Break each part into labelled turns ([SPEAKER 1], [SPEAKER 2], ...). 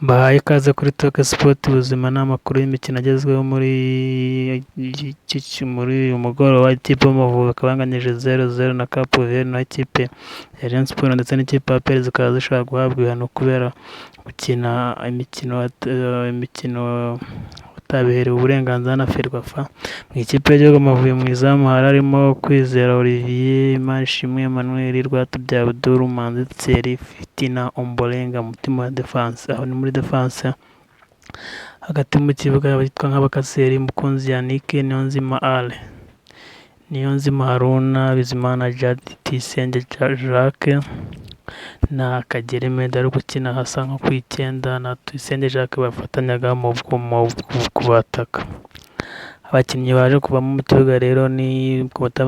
[SPEAKER 1] Mbahaye ikaze kuri Talk Sport. Ubuzima ni amakuru y'imikino agezweho muri uyu mugoroba. Ikipe y'Amavubi ikaba yanganyije 0-0 na Cape Verde, naho ikipe ya Rayon Sports ndetse n'ikipe ya APR zikaba zishobora guhabwa ibihano kubera gukina imikino batabiherewe uburenganzira na FERWAFA. Mu ikipe y'igihugu Amavubi, mu izamu harimo Kwizera Olivier, Imanishimwe Emmanuel, Rwatubyaye Abdul, Manzi Thierry, Fitina Ombolenga mutima wa defense. Aho ni muri defense. Hagati mu kibuga bitwa nk'abakaseri: Mukunzi Yannick, Niyonzima Ally, Niyonzima Haruna, Bizimana Djihad, Tuyisenge Jacques na Kagere Meddie ari gukina hasa nko ku icyenda, na Tuyisenge Jacques bafatanyaga mu kubataka. Abakinnyi baje kuvamo mu kibuga rero ni ku minota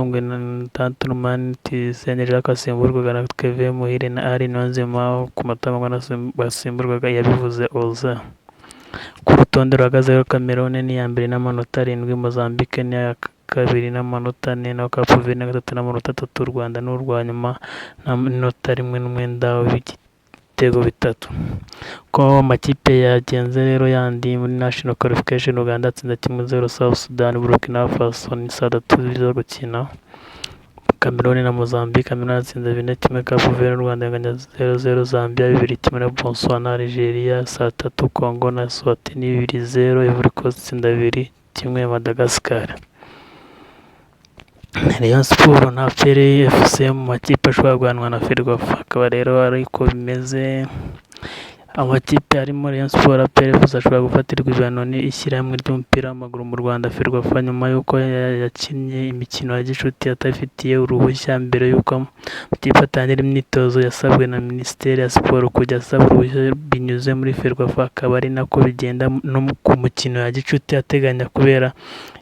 [SPEAKER 1] 68, Tuyisenge Jacques asimburwaga na Kevin Muhire, na Ally Niyonzima ku minota 40 basimburwaga Iyabivuze Oze. Ku rutonde ruhagaze rero, Cameroon ni iya mbere n'amanota 7, Mozambique ni iya kabiri n'amanota 4, naho Cape Verde ni iya gatatu n'amanota 3. U Rwanda ni urwa nyuma n'inota 1 n'umwenda w'ibitego 3. Uko amakipe yagenze rero yandi muri national qualification: Uganda yatsinze 1-0 South Sudan, Burkina Faso ni saa 3 biza gukina Cameroon na Mozambique. Cameroon yatsinze 4-1 Cape Verde, u Rwanda runganya 0-0 Zambia 2-1 na Botswana, Algeria saa 3 Congo na Eswatini 2-0, Ivory Coast itsinda 2-1 Madagascar. Rayon Sports na APR FC mu makipe ashobora guhanwa na FERWAFA, akaba rero ariko bimeze. Amakipe arimo Rayon Sports, APR FC ashobora gufatirwa ibihano n'ishyirahamwe ry'umupira w'amaguru mu Rwanda, FERWAFA, nyuma y'uko yakinnye imikino ya gicuti atabifitiye uruhushya. Mbere y'uko amakipe atangira imyitozo, yasabwe na Minisiteri ya Siporo kujya asaba uruhushya binyuze muri FERWAFA, akaba ari nako bigenda no ku mukino ya gicuti ateganya kubera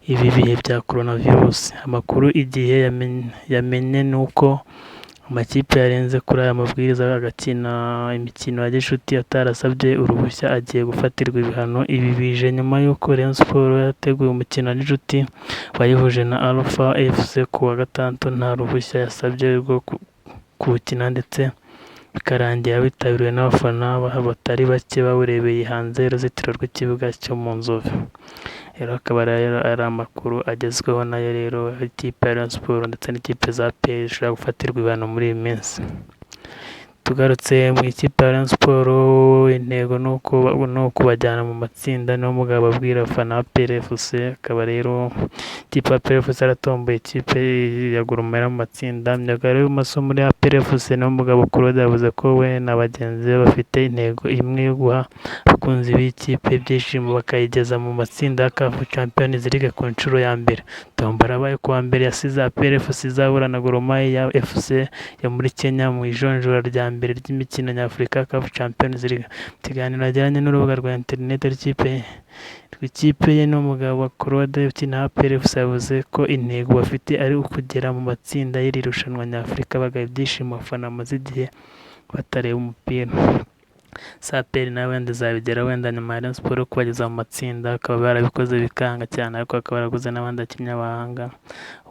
[SPEAKER 1] ibi bihe bya Coronavirus. Amakuru Igihe yamenye ni uko amakipe yarenze kuri aya mabwiriza agakina imikino ya gicuti atarasabye uruhushya agiye gufatirwa ibihano. Ibi bije nyuma y'uko Rayon Sports yateguye umukino wa gicuti wayihuje na Alpha FC ku wa Gatandatu nta ruhushya yasabye rwo kuwukina, ndetse bikarangira witabiriwe n'abafana batari bake bawurebeye hanze y'uruzitiro rw'ikibuga cyo mu Nzove. Rero akaba ari amakuru agezweho nayo rero, ikipe ya Rayon Sports ndetse n'ikipe za APR zishobora gufatirwa ibihano muri iyi minsi. Tugarutse mu ikipe ya Rayon Sports, intego ni ukubajyana mu matsinda, niwo mugabo abwira abafana ba APR FC. Akaba rero ikipe ya APR FC yaratomboye ikipe ya Gor Mahia mu matsinda. Myugariro w'ibumoso muri APR FC, Niyomugabo Claude, yavuze ko we na bagenzi be bafite intego imwe yo guha abakunzi b'ikipe ibyishimo, bakayigeza mu matsinda ya CAF Champions League ku nshuro ya mbere. Tombora yabaye ku wa mbere yasize APR FC izahura na Gor Mahia FC yo muri Kenya mu ijonjora rya mbere ry'imikino nyafurika CAF Champions League. Mu kiganiro yagiranye n'urubuga rwa interineti rw'ikipe ye, Niyomugabo Claude ukina APR FC yavuze ko intego bafite ari ukugera mu matsinda y'iri rushanwa nyafurika, bagaha ibyishimo abafana bamaze igihe batareba umupira. APR nawe wenda izabigeraho, wenda nyuma ya Rayon Sports kubageza mu matsinda, bakaba barabikoze bikanga cyane, ariko bakaba baraguze n'abandi bakinnyi b'abahanga.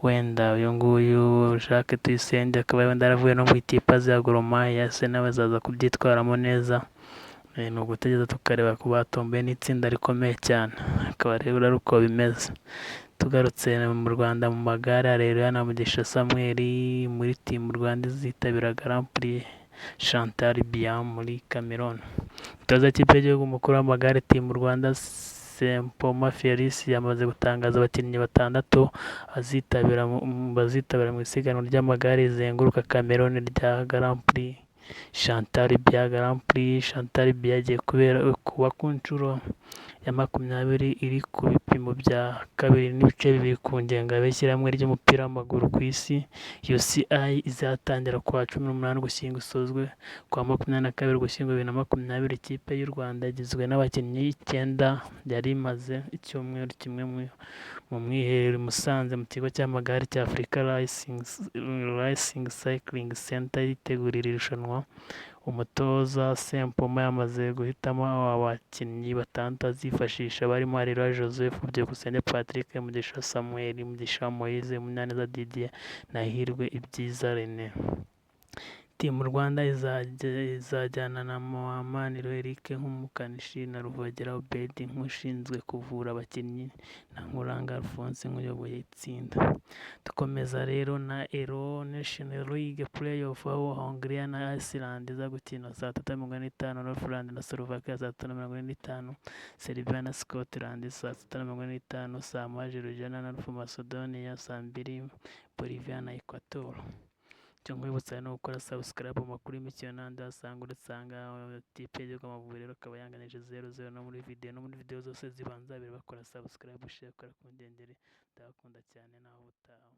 [SPEAKER 1] Wenda uyu nguyu Jacques Tuyisenge akaba wenda yaravuye no mu ikipe ya Gor Mahia, se nawe azaza kubyitwaramo neza. Ni ugutegereza tukareba ko batomboye n'itsinda rikomeye cyane, akaba rero ari uko bimeze. Tugarutse mu Rwanda mu magare, Areruya na Mugisha Samuel muri Team Rwanda izitabira Grand Prix Chantal Biya muri Cameroon. Umutoza w'ikipe y'igihugu mukuru w'amagare, Team Rwanda, Sempoma Felix, yamaze gutangaza abakinnyi batandatu bazitabira mu isiganwa ry'amagare rizenguruka Cameroon rya Grand Prix Chantal Biya. Grand Prix Chantal Biya igiye kuba ku nshuro ya 20, iri ku bipimo bya 2.2 ku ngengabihe y'ishyirahamwe ry'umupira w'amaguru ku isi, UCI. Izatangira ku wa 18 Ugushyingo, isozwe ku wa 22 Ugushyingo 2020. Ikipe y'u Rwanda igizwe n'abakinnyi icyenda, yari imaze icyumweru kimwe mu mwiherero i Musanze mu kigo cy'amagare cya Africa Racing Cycling Center yitegura iri rushanwa. Umutoza Sempoma yamaze guhitamo abakinnyi batandatu azifashisha, barimo Areruya Joseph, Byukusenge Patrick, Mugisha Samuel, Mugisha Moise, Munyaneza Didier na Hirwa Ibyiza René. Team Rwanda izajyana na Maniriho Eric nk'umukanishi na Ruvogera Obed nk'ushinzwe kuvura abakinnyi na Nkuranga Alphonse nk'uyoboye itsinda. Dukomeza rero na Euro Nation League Play-off, aho Hongria na Iceland iza gukina saa 3:45, Northland na Slovakia saa 3:45, Serbia na Scotland saa 6:45, saa 1 Georgia na North Macedonia, saa 2 Bolivia na Equator. Icyo nkwibutsa ni ugukora subscribe mu makuru y'imikino n'andi wasanga uretse aha ngaha. Ikipe y'igihugu Amavubi rero akaba yanganije 0-0 no muri video zose zibanza bakora subscribe, share, kora ku ngengeri. Ndabakunda cyane, naho ubutaha.